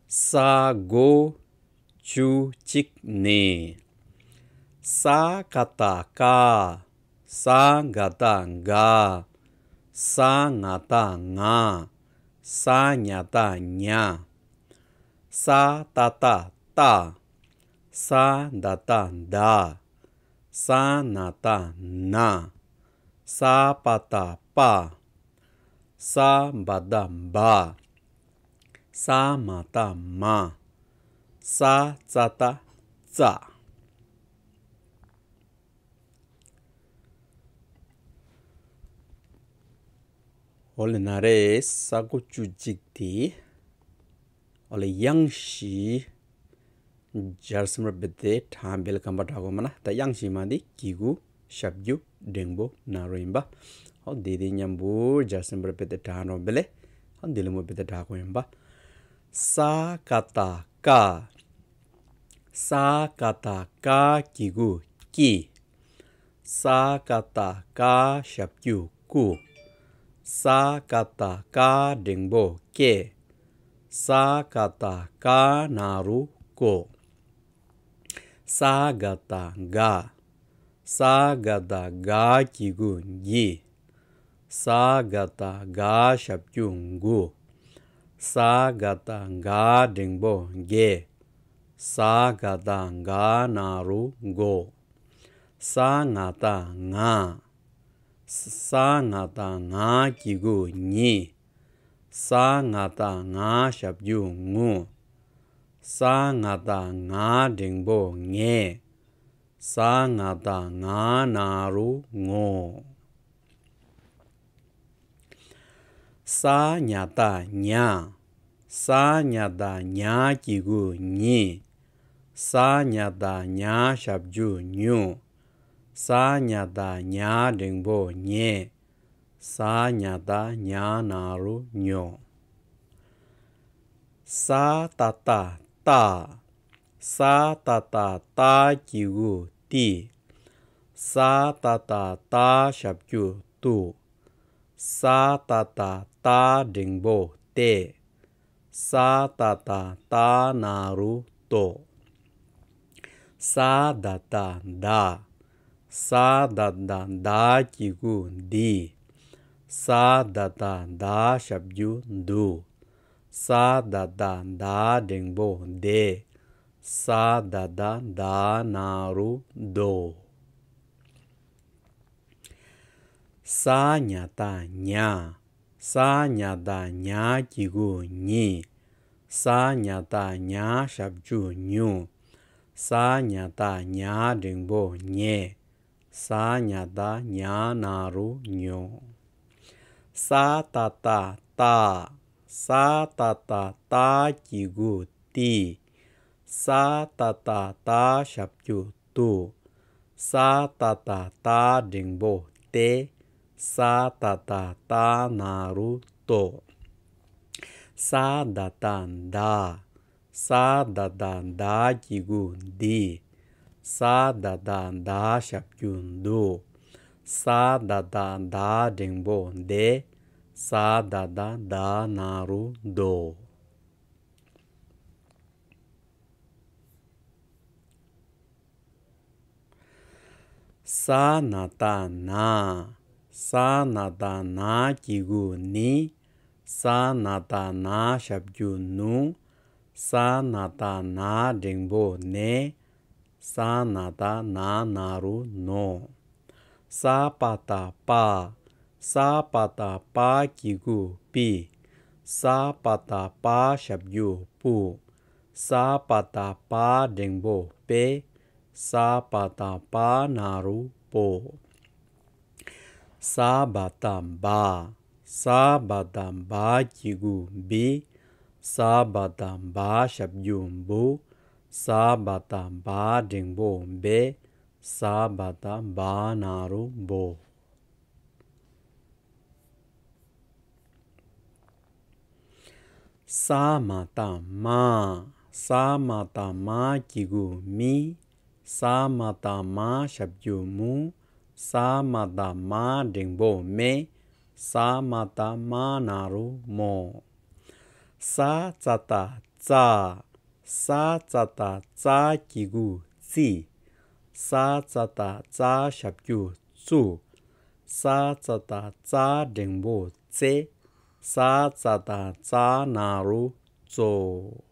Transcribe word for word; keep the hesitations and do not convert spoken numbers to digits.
ས་མགོ་བཅུ་གཅིག་ནས། ས་ག་བཏགས་སྐ། ས་ག་བཏགས་སྒ། ས་ང་བཏགས་སྔ། ས་ཉ་བཏགས་སྙ། ས་ཏ་བཏགས་སྟ། ས་ད་བཏགས་སྡ། ས་ན་བཏགས་སྣ། ས་པ་བཏགས་སྤ། ས་བ་བཏགས་སྦ། ས་མ་བཏགས་སྨ། ས་ཙ་བཏགས་སྩ། འོ་ལེ་ན་རེ། ས་མགོ་བཅུ་གཅིག་དེ། འོ་ལེ་དབྱངས་བཞི་སྦྱར་སེམས་ར་བེ་དེ་དྲང་བེ་ལ་གམ་པ་དྲག་གོ་མ་ན། ད་དབྱངས་བཞི་མ་དེ་གི་གུ་ཞབས་ཀྱུ་འགྲེང་བུ་ན་རོ་ཡིན་པ། འོ་དེ་དེ་མཉམ་པོ་སྦྱར་སེམས་ར་བེ་དེ་དྲང་རོ་བེ་ལེ། འོ་དེ་ལ་མོ་བེ་དེ་དྲག་གོ་ཡིན་པ། ས་ག་བཏགས་སྐ། ས་ག་བཏགས་སྐ་གི་གུ་ཀི། ས་ག་བཏགས་སྐ་ཞབས་ཀྱུ་སྐུ། ས་ག་བཏགས་སྐ་འགྲེང་བུ་སྐེ། ས་ག་བཏགས་སྐ་ན་རོ་སྐོ། ས་ག་བཏགས་སྒ། ས་ག་བཏགས་སྒ་གི་གུ་སྒྱི། ས་ག་བཏགས་སྒ་ཞབས་ཀྱུ་སྒུ། ས་ག་བཏགས་སྒ་འགྲེང་བུ་སྒེ། ས་ག་བཏགས་སྒ་ན་རོ་སྒོ། ས་ང་བཏགས་སྔ། ས་ང་བཏགས་སྔ་གི་གུ་སྔྱི། ས་ང་བཏགས་སྔ་ཞབས་ཀྱུ་སྔུ། ས་ང་བཏགས་སྔ་འགྲེང་བུ་སྔེ། ས་ང་བཏགས་སྔ་ན་རོ་སྔོ། ས་ཉ་བཏགས་སྙ། ས་ཉ་བཏགས་སྙ་གི་གུ་སྙྱི། ས་ཉ་བཏགས་སྙ་ཞབས་ཀྱུ་སྙུ། ས་ཉ་བཏགས་སྙ་འགྲེང་བུ་སྙྱེ། ས་ཉ་བཏགས་སྙ་ན་རོ་སྙོ། ས་ཏ་བཏགས་སྟ། ས་ཏ་བཏགས་སྟ་གི་གུ་སྟི། ས་ཏ་བཏགས་སྟ་ཞབས་ཀྱུ་སྟུ། ས་ཏ་བཏགས་སྟ་འགྲེང་བུ་སྟེ། ས་ཏ་བཏགས་སྟ་ན་རོ་སྟོ། ས་ད་བཏགས་སྡ། ས་ད་བཏགས་སྡ་གི་གུ་སྡི། ས་ད་བཏགས་སྡ་ཞབས་ཀྱུ་སྡུ། ས་ད་བཏགས་སྡ་འགྲེང་བུ་སྡེ། ས་ད་བཏགས་སྡ་ན་རོ་སྡོ། ས་ཉ་བཏགས་སྙ། ས་ཉ་བཏགས་སྙ་གི་གུ་སྙྱི། ས་ཉ་བཏགས་སྙ་ཞབས་ཀྱུ་སྙུ། ས་ཉ་བཏགས་སྙ་འགྲེང་བུ་སྙྱེ། ས་ཉ་བཏགས་སྙ་ན་རོ་སྙོ། ས་ཏ་བཏགས་སྟ། ས་ཏ་བཏགས་སྟ་གི་གུ་སྟི། ས་ཏ་བཏགས་སྟ་ཞབས་ཀྱུ་སྟུ། ས་ཏ་བཏགས་སྟ་འགྲེང་བུ་སྟེ། ས་ཏ་བཏགས་སྟ་ན་རོ་སྟོ། ས་ད་བཏགས་སྡ། ས་ད་བཏགས་སྡ་གི་གུ་སྡི། ས་ད་བཏགས་སྡ་ཞབས་ཀྱུ་སྡུ། ས་ད་བཏགས་སྡ་འགྲེང་བུ་སྡེ། ས་ད་བཏགས་སྡ་ན་རོ་སྡོ། ས་ན་བཏགས་སྣ། ས་ན་བཏགས་སྣ་གི་གུ་སྣི། ས་ན་བཏགས་སྣ་ཞབས་ཀྱུ་སྣུ། ས་ན་བཏགས་སྣ་འགྲེང་བུ་སྣེ། ས་ན་བཏགས་སྣ་ན་རོ་སྣོ། ས་པ་བཏགས་སྤ། ས་པ་བཏགས་སྤ་གི་གུ་སྤི། ས་པ་བཏགས་སྤ་ཞབས་ཀྱུ་སྤུ། ས་པ་བཏགས་སྤ་འགྲེང་བུ་སྤེ། ས་པ་བཏགས་སྤ་ན་རོ་སྤོ། ས་བ་བཏགས་སྦ། ས་བ་བཏགས་སྦ་གི་གུ་སྦི། ས་བ་བཏགས་སྦ་ཞབས་ཀྱུ་སྦུ། ས་བ་བཏགས་སྦ་འགྲེང་བུ་སྦེ། ས་བ་བཏགས་སྦ་ན་རོ་སྦོ། ས་མ་བཏགས་སྨ། ས་མ་བཏགས་སྨ་གི་གུ་སྨི། ས་མ་བཏགས་སྨ་ཞབས་ཀྱུ་སྨུ། ས་མ་བཏགས་སྨ་འགྲེང་བུ་སྨེ། ས་མ་བཏགས་སྨ་ན་རོ་སྨོ། ས་ཙ་བཏགས་སྩ། ས་ཙ་བཏགས་སྩ་གི་གུ་སྩི། ས་ཙ་བཏགས་སྩ་ཞབས་ཀྱུ་སྩུ། ས་ཙ་བཏགས་སྩ་འགྲེང་བུ་སྩེ། ས་ཙ་བཏགས་སྩ་ན་རོ་སྩོ།